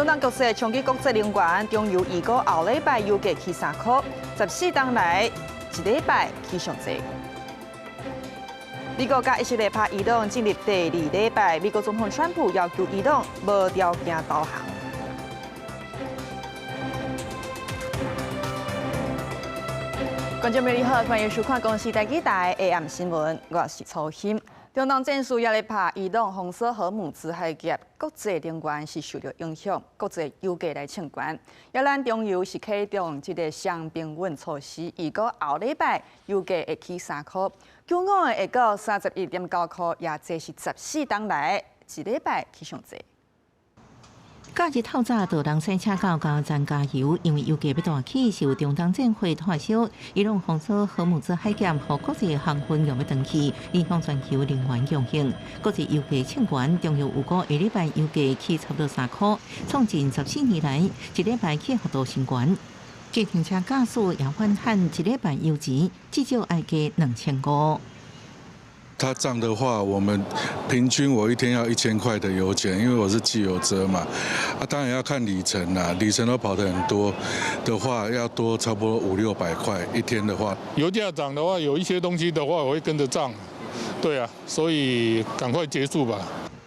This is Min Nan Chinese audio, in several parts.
中東局勢衝擊國際能源，中油預估後禮拜油價起3箍，14冬來一禮拜起上濟。美國佮以色列拍伊朗進入第二禮拜，美國總統川普要求伊朗無條件投降。觀眾朋友你好，歡迎收看公視台語台 AM 新聞，我是曹欣。中東戰事也咧拍伊朗封鎖荷姆茲海峽，國際能源是受到影響，國際油價來衝懸。也咱中油是啟動這个雙平穩措施，預估後禮拜油價會起3箍，九五會到31.9箍，也這是14冬來一禮拜起上濟。假日透早就人駛車到加油站加油，因為油價欲大起，受中東戰火拖燒，伊朗封鎖荷姆茲海峽，予國際航運用欲斷去，影響全球能源供應。國際油價衝懸，中油預估下禮拜油價起差不多3箍，創近14年來一禮拜起幅度新懸。計程車駕駛也反喊一禮拜油錢至少愛加2500。它漲的話，我們平均我一天要1000塊的油錢，因為我是汽油車嘛。啊，當然要看里程啦，里程都跑得很多的話，要多差不多五六百塊一天的話。油價漲的話，有一些東西的話，我會跟着漲。對啊，所以趕快結束吧。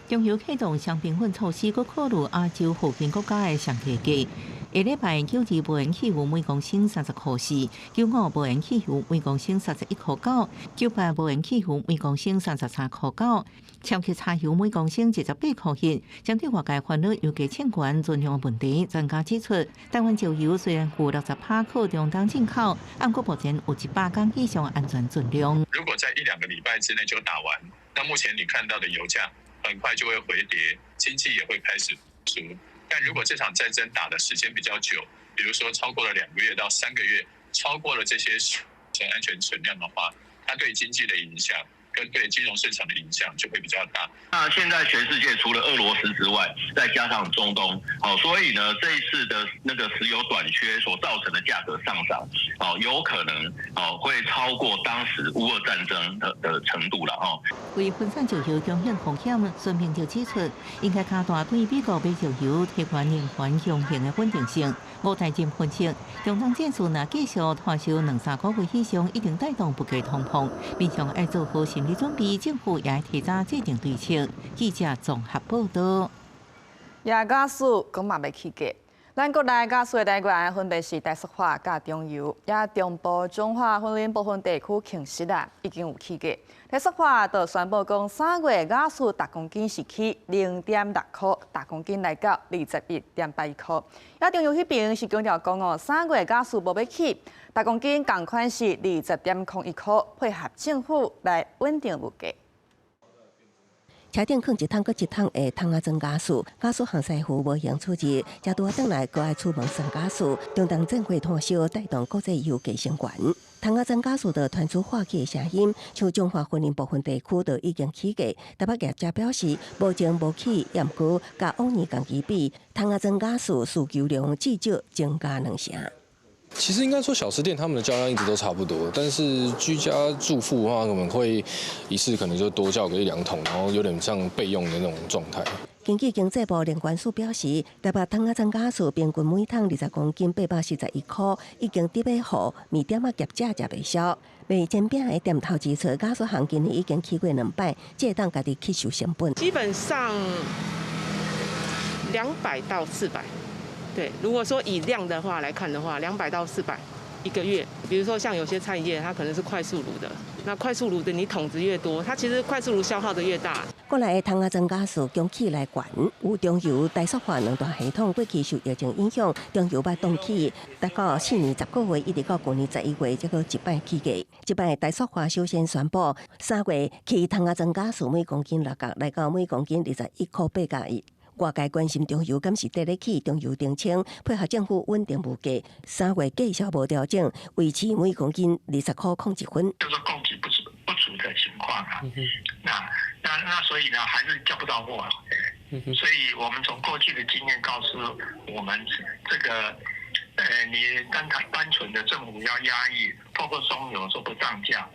中油啟動雙平穩措施，閣考慮亞洲附近國家的上低價。下禮拜92無鉛汽油每公升30塊4，95無鉛汽油每公升31.9塊，98無鉛汽油每公升33.9塊，超級柴油每公升28.1塊。針對外界煩惱油價衝懸存量問題，專家指出，台灣石油雖然有60%靠中東進口，毋過目前有100天以上安全存量。如果在一兩個禮拜之內就打完，那目前你看到的油價很快就會回跌，經濟也會開始復甦。但如果這場戰爭打的時間比較久，比如說超過了2個月到3個月，超過了這些安全存量的話，它對經濟的影響跟對金融市場的影響就會比較大。那現在全世界除了俄羅斯之外，再加上中東，所以呢，這一次的那個石油短缺所造成的價格上漲，有可能會超過當時烏俄戰爭的程度了哦。為分散石油供應風險，孫明就指出，應該加大對美國買石油提高能源供應的穩定性。吳大進分析，中東戰事若繼續拖燒兩三個月以上，一定帶動物價通膨，民眾愛做好心理準備，政府也提早制定對策。記者綜合報道。也瓦斯閣嘛欲起價，咱國內瓦斯的來源分別是台塑化佮中油，也中部彰化雲林部分地區證實啦，已經有起價。台塑化就宣布講，3月瓦斯逐公斤是起0.6箍，逐公斤來到21.81箍。也中油彼爿是強調講哦，3月瓦斯無欲起，逐公斤仝款是20.01箍，配合政府來穩定物價。車頂囥一桶閣一桶的桶仔裝瓦斯，瓦斯行師傅無閒處置，才拄仔轉來，閣愛出門送瓦斯。中東戰火拖燒，帶動國際油價升懸。桶仔裝瓦斯就傳出化氣的聲音，像彰化雲林部分地區就已經起價。台北業者表示，目前無起，也毋過佮往年仝期比，桶仔裝瓦斯需求量至少增加2成。其實應該說，小吃店他們的叫量一直都差不多，但是居家住戶的話，可能會一次可能就多叫個一兩桶，然後有點像備用的那種狀態。根據經濟部能源署表示，台北桶仔裝瓦斯平均每桶20公斤841箍，已經佇咧予麵店仔業者食袂消。賣煎餅的店頭指出，瓦斯行今年已經起過兩擺，這會當家己吸收成本。基本上200到400。對，如果說以量的話來看的話，200到400一個月。比如說像有些餐飲業，它可能是快速爐的，那快速爐的你桶子越多，它其實快速爐消耗的越大。國內的桶仔裝瓦斯供起來懸，有中油、台塑化兩大系統過去受疫情影響，中油捌凍起，達到4年10個月，一直到舊年11月才閣一擺起價。這擺台塑化首先宣布，3月起桶仔裝瓦斯每公斤6角，來到每公斤21.81塊。外界關心中油敢是綴咧起，中油澄清配合政府穩定物價，3月繼續無調整，維持每公斤20.01塊。就是供給不足的情況啊，那所以呢，還是叫不到貨啊。所以我們從過去的經驗告訴我們，這個，你單純的政府要壓抑，包括中油說不漲價，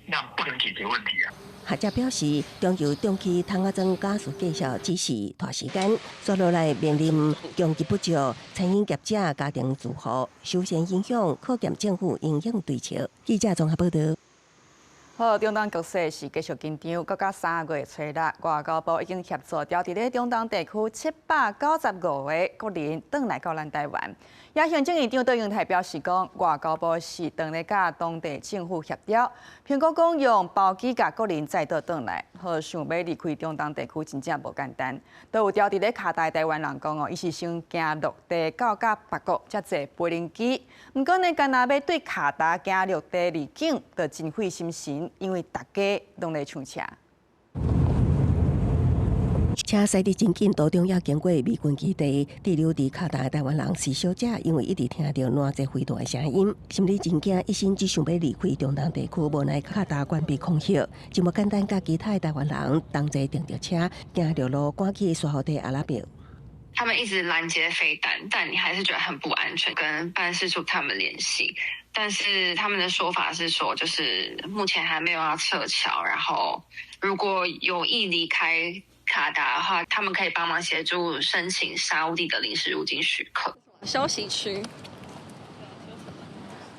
那不能解決問題啊。學者表示，中油漲起窗仔裝瓦斯價數只是拖時間，紲落來面臨供給不足、餐飲業者、家庭住戶首先影響，考驗政府因應對策。記者綜合報道。好，中東局勢是繼續緊張，閣到3月初六，外交部已經協助調佇咧中東地區795個國人轉來到咱台灣。也行政院長卓榮泰表示講，外交部是當咧佮當地政府協調，評估講用包機共國人載倒轉來，好想欲離開中東地區真正無簡單。都有調佇咧卡達台灣人講哦，伊是先經陸地到佮別國，才坐飛行機。毋過呢，干焦欲對卡達經陸地離境，就真費心神，因為逐家攏咧搶車。車駛得真緊，途中猶經過美軍基地，滯留佇卡達的台灣人施小姐，因為一直聽著偌濟飛彈的聲音，心裡真驚，一心只想欲離開中東地區，無奈卡達關閉空域，真無簡單，佮其他的台灣人同齊乘著車，經陸路趕去沙烏地阿拉伯。他們一直攔截飛彈，但你還是覺得很不安全。跟辦事處他們聯繫，但是他們的說法是說，就是目前還沒有要撤僑，然後如果有意離開卡達的話，他們可以幫忙協助申請沙烏地的臨時入境許可。休息區，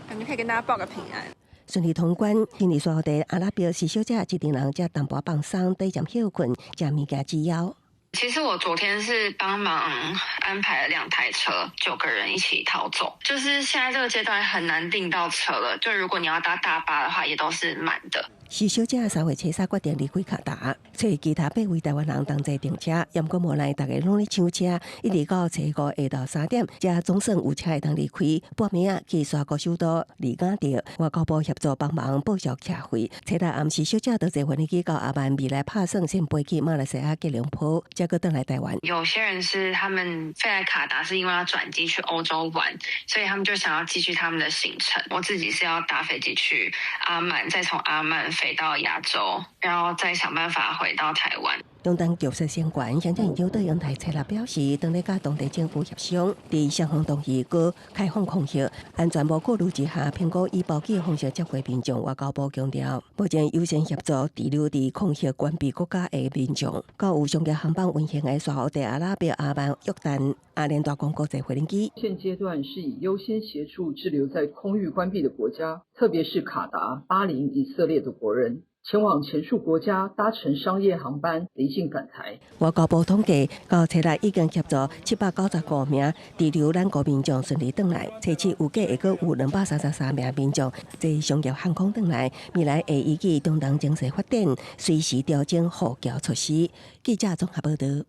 感覺可以跟大家報個平安。順利通關，印尼沙烏地阿拉伯施小姐這陣人才淡薄放鬆，短暫歇睏，食物件之後。其實我昨天是幫忙安排了兩台車，9個人一起逃走。就是現在這個階段很難訂到車了，就如果你要搭大巴的話，也都是滿的。施小姐3月初三決定離開卡達，揣其他八位台灣人同齊訂車，毋過無奈逐家攏咧搶車，一直到初五下晝3點，才總算有車會當離開。半暝仔去沙國首都利雅得，外交部協助幫忙報銷車費。初六暗時，小姐就坐飛機到阿曼，未來拍算先飛去馬來西亞吉隆坡，才閣轉來台灣。有些人是他們飛來卡達是因為要轉機去歐洲玩，所以他們就想要繼續他們的行程。我自己是要搭飛機去阿曼，再從阿曼飛到亞洲，然後再想辦法回到台灣。中東局勢升懸，行政院長卓榮泰初六表示，當咧佮當地政府協商，佇雙方同意閣開放空域，安全無顧慮之下，評估以包機方式接回民眾。外交部強調，目前優先協助滯留佇空域關閉國家的民眾，佮有商業航班運行的沙烏地阿拉伯、阿曼、約旦、阿聯大公國際飛行機。現階段是以優先協助滯留在空域關閉的國家，特別是卡達、巴林、以色列的國人，前往前述國家搭乘商業航班離境返台。外交部統計，到初六已經協助795名滯留咱國民眾順利轉來，初七預計會閣有233名民眾坐商業航空轉來。未來會依據中東情勢發展，隨時調整護僑措施。記者綜合報道。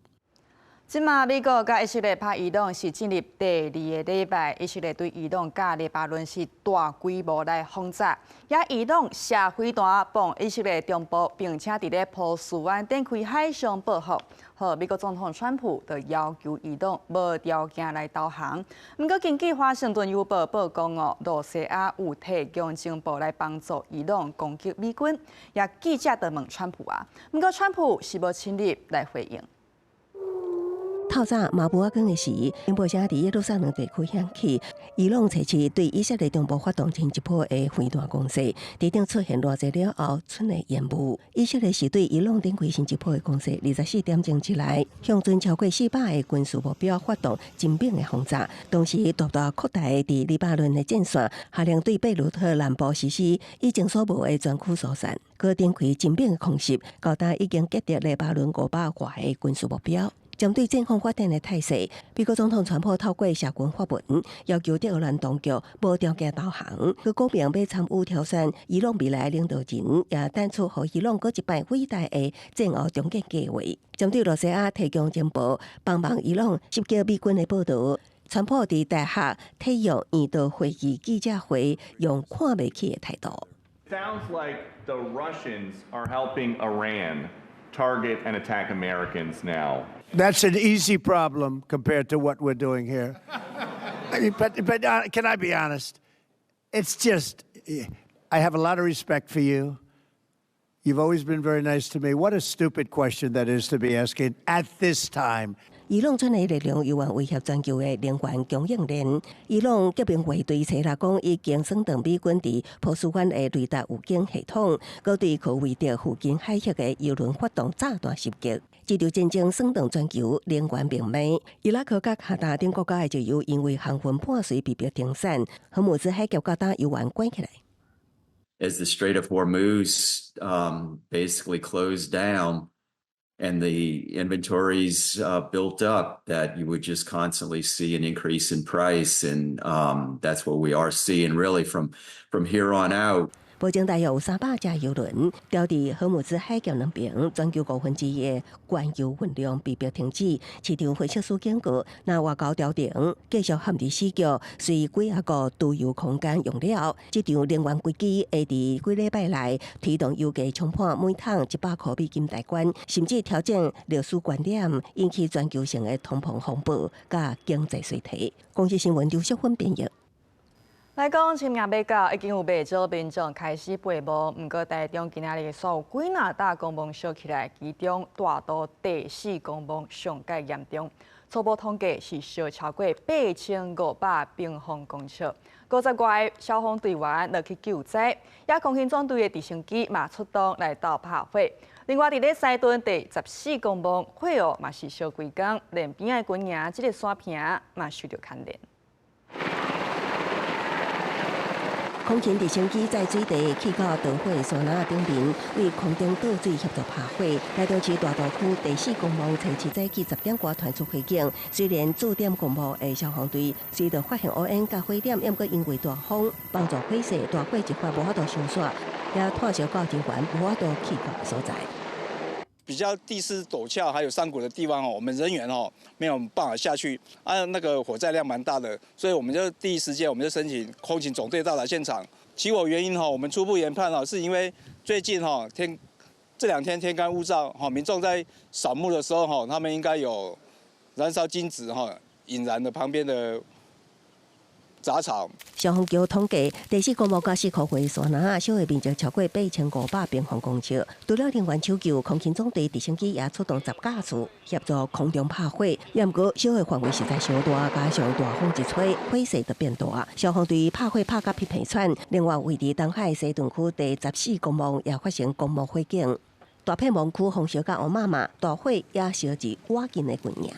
這馬美國佮以色列拍伊朗是進入第二个禮拜，以色列對伊朗佮黎巴嫩是大規模來轟炸，也伊朗射飛彈往以色列中部，並且佇咧波斯灣展開海上報復。好，美國總統川普就要求伊朗無條件來投降。毋過根據華盛頓郵報報講哦，露西亞有提供情報來幫助伊朗攻擊美軍。也記者就問川普啊，毋過川普是無親自來回應。透早麻布仔光的時，警報聲佇耶路撒冷地區響起。伊朗測試對以色列中部發動新一波的飛彈攻勢，佇頂出現偌濟了後，出現煙霧。以色列是對伊朗展開新一波的攻勢，24點鐘之內，向準超過400個軍事目標發動精猛的轟炸，同時大大擴大佇黎巴嫩的戰線，下令對貝魯特南部實施以前所無的全區疏散，閣展開精猛的空襲，到今已經擊落黎巴嫩500外個軍事目標。針對戰況發展的態勢，美國總統川普透過社群發文，要求德黑蘭當局無條件投降，閣講明欲參與挑選伊朗未來領導人，也提出予伊朗閣一擺偉大的戰後重建計劃。針對露西亞提供情報幫忙伊朗襲擊美軍的報導，川普佇大學體育研討會議記者會用看袂起的態度。 Sounds like the Russians are helping Iran target and attack Americans now. That's an easy problem compared to what we're doing here. I mean, but can I be honest? It's just, I have a lot of respect for you. You've always been very nice to me. What a stupid question that is to be asking at this time. 伊朗轉的力量猶原威脅全球的能源供應鏈。伊朗革命衛隊冊來講，已經鎖斷美軍佇波斯灣的雷達預警系統，閣對科威特附近海域的油輪發動炸彈襲擊。這場戰爭損斷全球能源命脈。伊拉克佮卡達等國家的石油因為航運破碎被迫停產，荷姆茲海峽到今猶原關起來。 As the Strait of Hormuz basically closed down and the inventories built up, that you would just constantly see an increase in price. And that's what we are seeing really from here on out. 目前大約有300隻油輪牢佇荷姆茲海峽兩邊，全球1/5的原油運量被迫停止。市場分析師警告，若外交調停繼續陷佇死局，隨幾仔個儲油空間用了，這場能源危機會佇幾禮拜內推動油價衝破每桶100塊美金大關，甚至挑戰歷史高點，引起全球性的通膨風暴佮經濟衰退。公視新聞劉淑芬編譯。來講，清明欲到，已經有袂少民眾開始爬墓。毋過，台中今仔日煞有幾若棟公墓燒起來，其中大肚第四公墓上蓋嚴重。初步統計是燒超過8500平方公尺。50外個消防隊員落去救災，也空勤總隊的直升機嘛出動來鬥拍火。另外，佇咧西屯第14公墓火雨嘛是燒規工，連邊仔的軍營這个山坪嘛受著牽連。空勤直升機載水地去到著火山林頂面，對空中倒水協助拍火。台中市大肚區第四公墓初七早起10點外傳出火警，雖然駐點公墓的消防隊隨著發現烏煙佮火點，毋過因為大風幫助火勢，大火一發無法度燒煞，也拖燒到人員無法度去到所在。比較地勢陡峭還有山谷的地方哦，我們人員哦沒有辦法下去，啊，那個火災量蠻大的，所以我們就第一時間我們就申請空勤總隊到達現場。起火原因哈，我們初步研判哦，是因為最近哈天這兩天天乾物燥哈，民眾在掃墓的時候哈，他們應該有燃燒金紙哈，引燃了旁邊的雜草。消防局統計，第四公墓佮四箍花山林燒的面積超過8500平方公尺。除了人員搶救，空勤總隊直升機也出動10架次協助空中拍火。毋過燒的範圍實在傷大，加上大風一吹，火勢就變大。消防隊拍火拍甲鼻鼻喘。另外，位佇東海西屯區第14公墓也發生公墓火警，大片墓區風燒甲烏麻麻，大火也燒至倚近的軍營。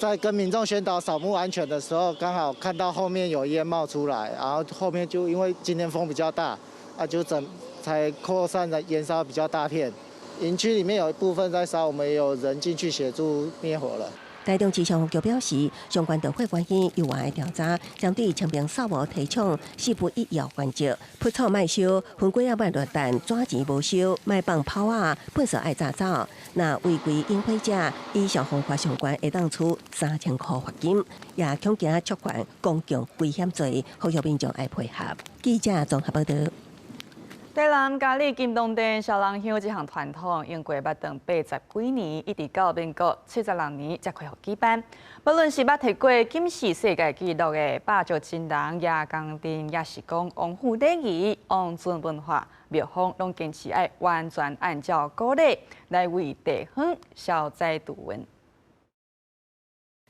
在跟民眾宣導掃墓安全的時候，剛好看到後面有煙冒出來，然後後面就因為今天風比較大，啊就整才擴散的燃燒比較大片。營區裡面有一部分在燒，我們也有人進去協助滅火了。台中市消防局表示，相關著火原因猶原會調查，針對清明掃墓提倡四不一要原則：鋪草莫燒，粉粿仔莫亂擲，紙錢無收，莫放炮仔，糞埽愛紮走。若違規引火者，依消防法相關會當處3000塊罰金，也恐驚觸犯公共危險罪，呼籲民眾愛配合。記者綜合報導。台南佳里金堂殿痟人香這項傳統，經過捌斷80幾年，一直到民國76年才恢復舉辦。無論是捌提過金氏世界紀錄的百足真人蜈蚣陣，抑是講王府禮儀、王船文化，廟方攏堅持愛完全按照古禮來為地方消災除瘟。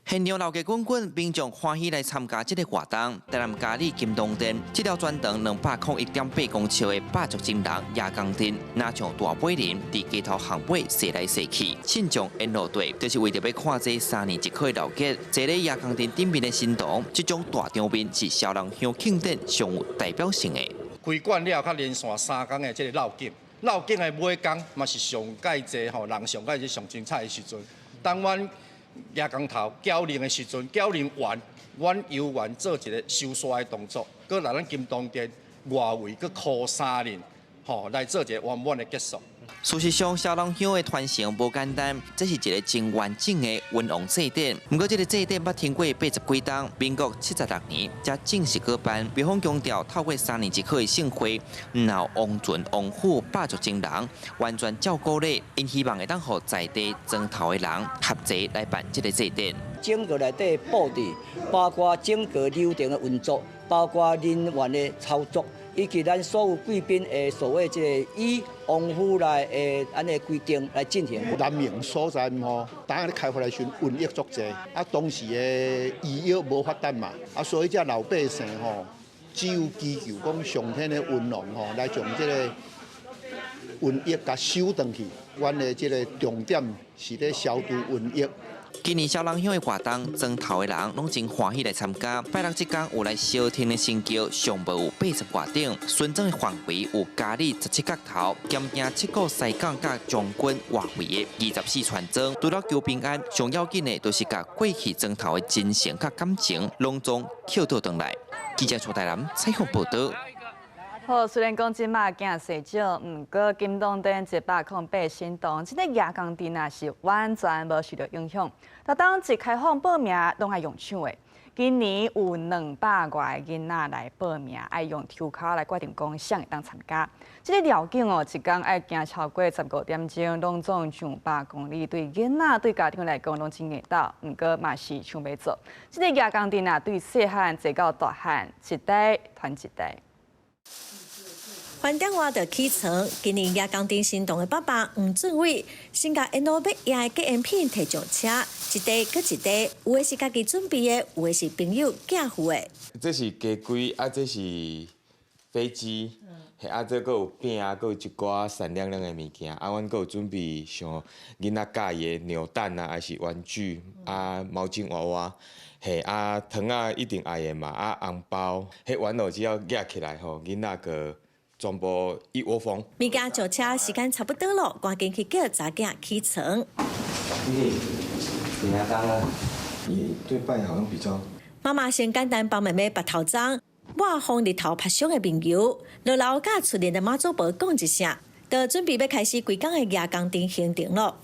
現場鬧熱滾滾，民眾歡喜來參加這个活動。台南佳里金堂殿，這條全長201.8公尺的百足真人蜈蚣陣，若像大尾輪佇街頭巷尾踅來踅去，信眾沿路隊，就是為著欲看這3年一考的鬧熱。坐咧蜈蚣陣頂面的神童，這種大場面是痟人香慶典上有代表性的。開館了，較連續3工的這个繞境，繞境的尾工嘛是上蓋濟吼，人上蓋濟上精彩的時陣。當阮蜈蚣頭攪鈴的時陣，攪鈴完，阮遊員做一个收煞的動作，閣來咱金堂殿外圍閣箍三輪，吼來做一个圓滿的結束。事實上，痟人香的傳承無簡單，這是一个真完整的瘟王祭典。毋過，這个祭典捌停過80幾冬，民國76年才正式舉辦。廟方強調，透過3年一考的盛會，然後王船、王府、百足真人，完全照古禮，𪜶希望會當予在地莊頭的人合齊來辦這个祭典。整個內底布置，包括整個流程的運作，包括人員的操作。以及咱所有貴賓的所謂這个以王府來的按呢規定來進行。南明所在吼，當咧開發的時陣瘟疫足濟，啊當時的醫藥無發達嘛，啊所以這老百姓吼，只有祈求講上天的恩隆吼，來將這个瘟疫共收轉去。阮的這个重點是咧消除瘟疫。今年痟人鄉的活動，莊頭的人攏真歡喜來參加。拜六這工有來相聽的神轎，上無有80外頂，巡莊的範圍有佳里17角頭，兼行七股西港佮將軍外圍的24村莊。除了求平安，上要緊的就是共過去莊頭的真誠佮感情，攏總抾倒轉來。記者蔡台南採訪報導。好，雖然講這馬囝細少，毋過金龍殿108神童，這个蜈蚣陣啊是完全無受著影響。逐冬一開放報名，攏愛用搶的。今年有200外个囡仔來報名，愛用抽籤來決定講誰會當參加。這个路徑哦，一工愛行超過15點鐘，攏總上百公里，對囡仔對家長來講攏真硬鬥，毋過嘛是想欲做。這个蜈蚣陣啊，對細漢坐到大漢，一代傳一代。翻點外就起床，今年蜈蚣陣神童的爸爸黃俊偉，先共緣路欲蜈的紀念品提上車，一袋閣一袋，有的是家己準備的，有的是朋友寄予的。這是雞胿，啊，這是飛機，嘿，啊，這閣有餅啊，閣有一寡閃亮亮的物件，啊，阮閣有準備像囡仔佮意的扭蛋啊，還是玩具啊，毛巾娃娃，嘿，啊，糖仔一定愛的嘛，啊，紅包，彼玩偶只要攑起來吼，囡仔閣全部一窩蜂。物件上車時間差不多咯，趕緊去叫查囝起床。你你對拜好像比較。媽媽先簡單幫妹妹拔頭鬃，抹防日頭曬傷的面油，落樓佮出任的媽祖婆講一聲，就準備欲開始規工的蜈蚣陣行程咯。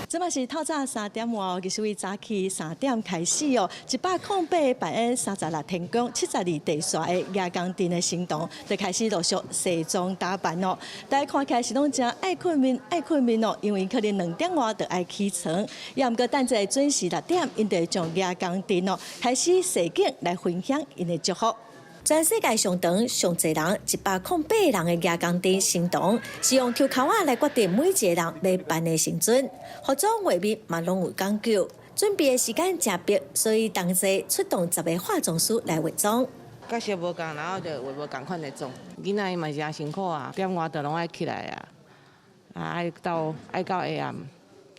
這嘛是透早3點外，其實為早起3點開始哦，108扮演36天宮、72地煞的蜈蚣陣的神童，就開始陸續西裝打扮哦。大家看起來是攏誠愛睏眠，愛睏眠哦，因為可能2點外就愛起床，也毋過等者準時6點，𪜶就會將蜈蚣陣哦開始實景來分享𪜶的祝福。全世界上長上濟人108人的蜈蚣陣神童，是用抽籤仔來決定每一个人欲扮的時陣，服裝畫面嘛攏有講究，準備的時間誠迫，所以同齊出動10个化妝師來化妝。角色無仝，然後就畫無仝款的妝。囡仔伊嘛是誠辛苦啊，點外就攏愛起來啊，啊愛到下暗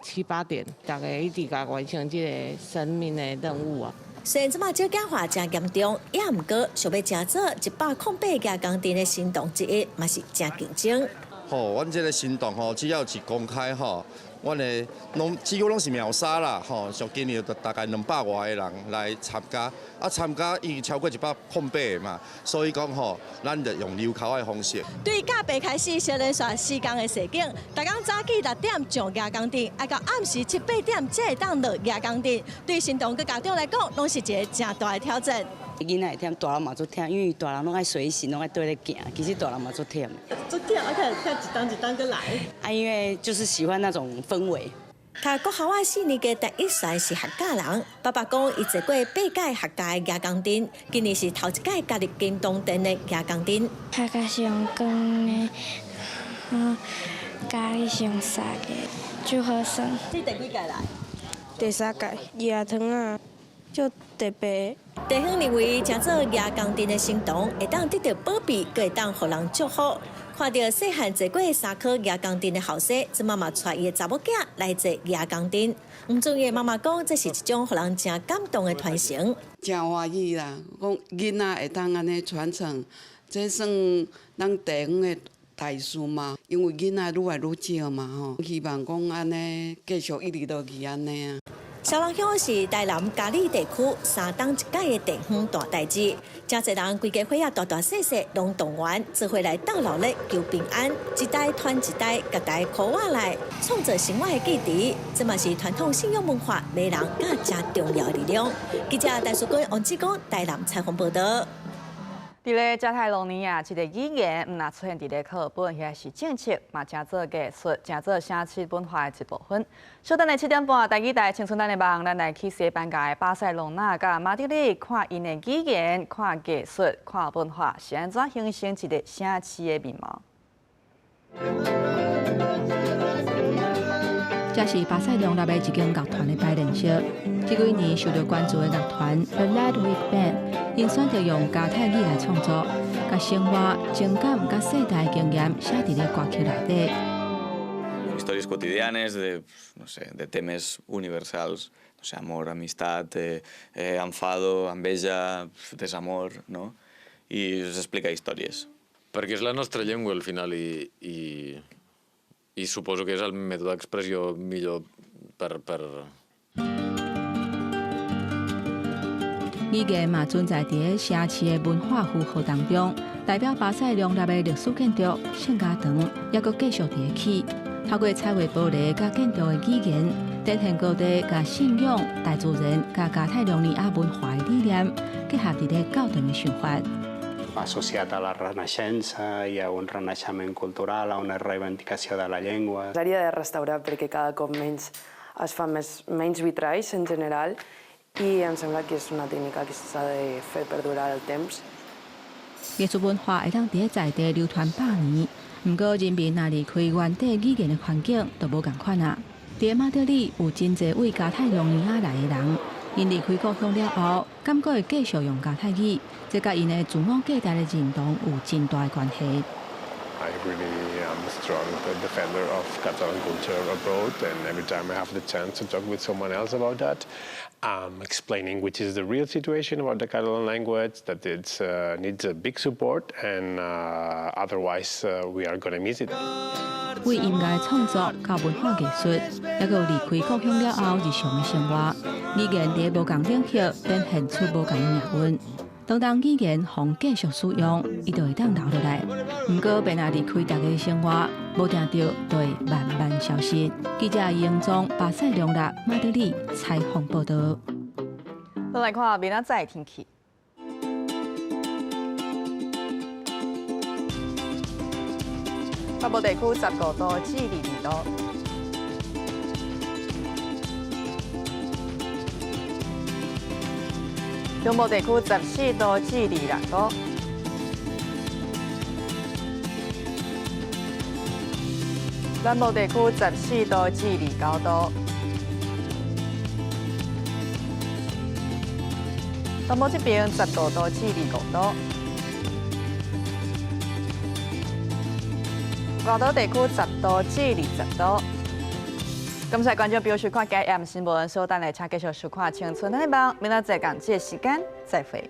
七八點，逐家一直共完成這个生命的任務啊。雖然這馬少子化誠嚴重，也毋過想欲成做108蜈蚣陣的神童之一，嘛是誠競爭。吼，阮這个神童吼，只要是公開吼，阮的攏幾乎攏是秒殺啦，吼，上今年就大概200外个人來參加，啊參加已經超過108個嘛，所以講吼，咱就用溜口的方式。對甲白開始，小連續4工的實景，逐工早起6點上蜈蚣陣，愛到暗時七八點才會當落蜈蚣陣。對神童佮家長來講，攏是一个誠大的挑戰。囡仔會忝，大人嘛足忝，因為大人攏愛隨行，攏愛綴咧行，其實大人嘛足忝。足忝，而且忝一冬一冬閣來。啊，因為就是喜歡那種氛圍。讀國校仔四年級第一選是客家人，爸爸講伊坐過八屆客家的蜈蚣陣，今年是頭一屆加入金龍殿的蜈蚣陣。客家是用鋼的，嗯，家裡是用沙的，就好耍。你第幾屆來？第三屆，蜈糖仔，足特別。地方認為，成做蜈蚣陣的神童，會當得著保庇，閣會當予人祝福。看著細漢坐過三科蜈蚣陣的後生，這媽媽帶伊的查某囝來坐蜈蚣陣。黃俊義媽媽講，這是一種予人誠感動的傳承。誠歡喜啦，講囡仔會當按呢傳承，這算咱地方的大事嘛。因為囡仔愈來愈少嘛吼，希望講按呢繼續一直落去按呢啊。痟人鄉是台南佳里地區三冬一屆的地方大代誌，誠濟人規家伙仔大大細細攏動員，做伙來鬥鬧熱求平安，一代傳一代，共大家箍倚來創造生活的記憶，這嘛是傳統信仰文化迷人佮誠重要的力量。記者戴淑君、王志剛台南採訪報導。佇咧加泰隆尼亞，這个語言毋若出現佇咧課本，遐是政策，嘛成做藝術，成做城市文化的一部分。小等下7點半，台語台青春咱的夢，咱來去西班牙的巴塞隆納佮馬德里，看𪜶的語言，看藝術，看文化，是按怎形成一個城市的面貌。這是巴塞隆納的一間樂團的排練室。這幾年受到關注的樂團 The Ludwig Band，𪜶選擇用加泰語來創作，共生活、情感佮世代經驗寫佇咧歌曲內底。 Histories quotidianes de, no sé, de temes universals, no sé, amor, amistat, enfado, enveja, desamor, no? I s'explica històries. Perquè és la nostra llengua al final i suposo que és el mètode d'expressió millor per. 語言嘛存在佇咧城市的文化符號當中，代表巴塞隆納的歷史建築聖家堂，猶閣繼續佇咧起。透過彩繪玻璃佮建築的語言，展現各地佮信仰、大自然佮加泰隆尼亞文化的理念，結合佇咧教堂的想法。 Associat a la Renaixença i a un renaixement cultural, a una reivindicació de la llengua. S'hauria de restaurar perquè cada cop menys es fan més, menys vitralls en general i em sembla que és una tècnica que s'ha de fer perdurar el temps. 藝術文化會當佇咧在地流傳百年，毋過人民若離開原底語言的環境，就無仝款啊。佇咧馬德里有真濟位加泰隆尼亞來的人，𪜶離開故鄉了後，感覺會繼續用加泰語，這佮𪜶的自我價值的認同有真大的關係。 I really am a strong defender of Catalan culture abroad, and every time I have the chance to talk with someone else about that, I'm explaining which is the real situation about the Catalan language, that it needs a big support, and otherwise we are going to miss it. 為音樂創作佮文化藝術，猶閣有離開故鄉了後日常的生活，語言佇咧無仝領域展現出無仝的命運。當語言予繼續使用，伊就會當留落來。毋過，欲若離開大家的生活，無定著就會慢慢消失。記者英宗巴塞隆納馬德里採訪報導。咱來看明仔載天氣。北部地區15度至22度。中部地區14度至26度。南部地區14度至29度。東部這邊15度至25度。外島地區10度至20度。感謝觀眾朋友收看《今暗新聞》，稍等下請繼續收看《青春的夢》，明仔載仝這個時間再會。